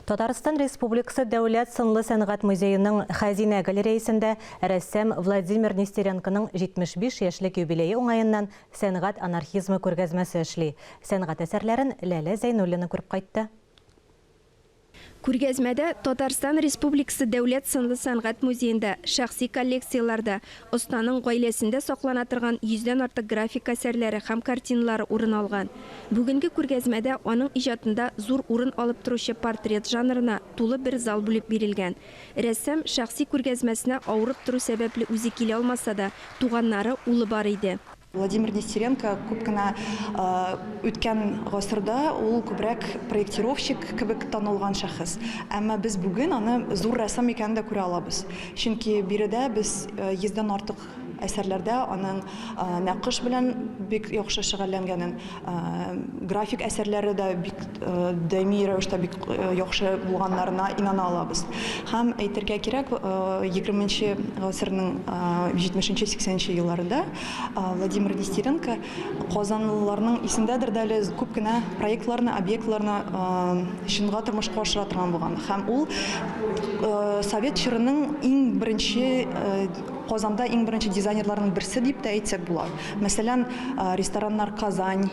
Татарстан Республикасы Дәүләт сынлы сәнгать музееның Хәзинә галереясендә рәссам Владимир Нестеренконың 75 яшьлек юбилее уңаеннан Сәнгать анархизмы күргәзмәсе эшли. Сәнгать әсәрләрен Ләлә Зәйнуллина күреп кайтты. Күргәзмәдә Татарстан Республикасы Дәүләт сынлы сәнгать музеенда, шәхси коллекцияләрдә, останың гаиләсендә саклана торган йөздән артык график әсәрләре һәм картиналары урын алган. Бүгенге күргәзмәдә аның иҗатында зур урын алып торучы портрет жанрына тулы бер зал бүлеп бирелгән. Рәссам шәхси күргәзмәсенә авырып тору сәбәпле үзе килә алмаса да, туганнары, улы бар иде. Владимир Нестеренко күп кенә үткән гасырда ул күбрәк проектировщик кебек танылган шәхес. Әмма без бүген аны зур рәссам икәнен дә күрә алабыз. Чөнки биредә без йөздән артык Әсәрләрдә аның нәкыш белән бик яхшы шөгыльләнгәнен, график әсәрләре дә бик даими рәвештә бик яхшы булганнарына инана алабыз. Һәм әйтергә кирәк, егерменче гасырның җитмешенче, сиксәненче елларында Владимир Нестеренко казанлыларның исендәдер дә әле күп кенә проектларны, объектларны чынга тормышка ашыра торган булган. Һәм ул совет чорының иң беренче Казанда иң беренче дизайнерларның берсе дип тә әйтсәк була. Мәсәлән, рестораннар Казань,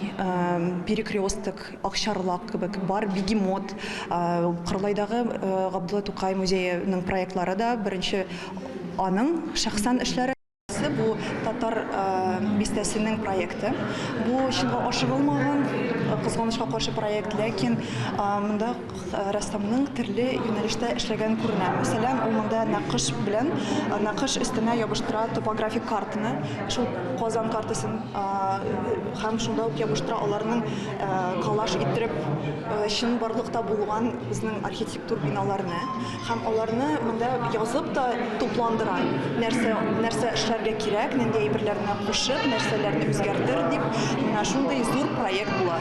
Перекресток, Акчарлак кебек, бар Бегемот, Кырлайдагы Габдулла Тукай музееның проектлары да беренче аның шәхсән эшләре. Бу татар бистәсенең проекты. Бу чынга ашырылмаган, кызганычка каршы проект, ләкин монда Рәссамның төрле юнәлештә эшләгән күренә. Мәсәлән, ул монда нәкыш белән, нәкыш өстенә ябыштыра топографик картаны, шул Казан картасын, һәм шунда ук ябыштыра аларның коллаж иттереп чынбарлыкта булган безнең архитектур биналарны һәм аларны монда язып та тупландыра. Нәрсә, нәрсә эшләргә кирәк, нинди әйберләрне кушып, нәрсәләрне үзгәртер дип, менә шундый зур проект була.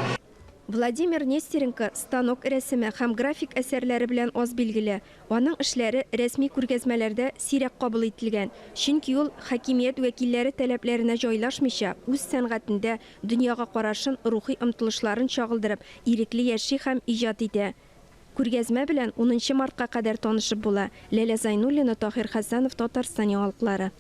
Владимир Нестеренко станок рәсеме һәм график әсәрләре белән аз билгеле. Аның эшләре рәсми күргәзмәләрдә сирәк кабул ителгән, чөнки ул, хакимият вәкилләре таләпләренә җайлашмыйча, үз сәнгатендә дөньяга карашын, рухи омтылышларын чагылдырып, ирекле яши һәм иҗат итә. Күргәзмә белән унынчы мартка кадәр танышып була. Ләлә Зайнуллина, Таһир Хәсәнов, Татарстан яңалыклары.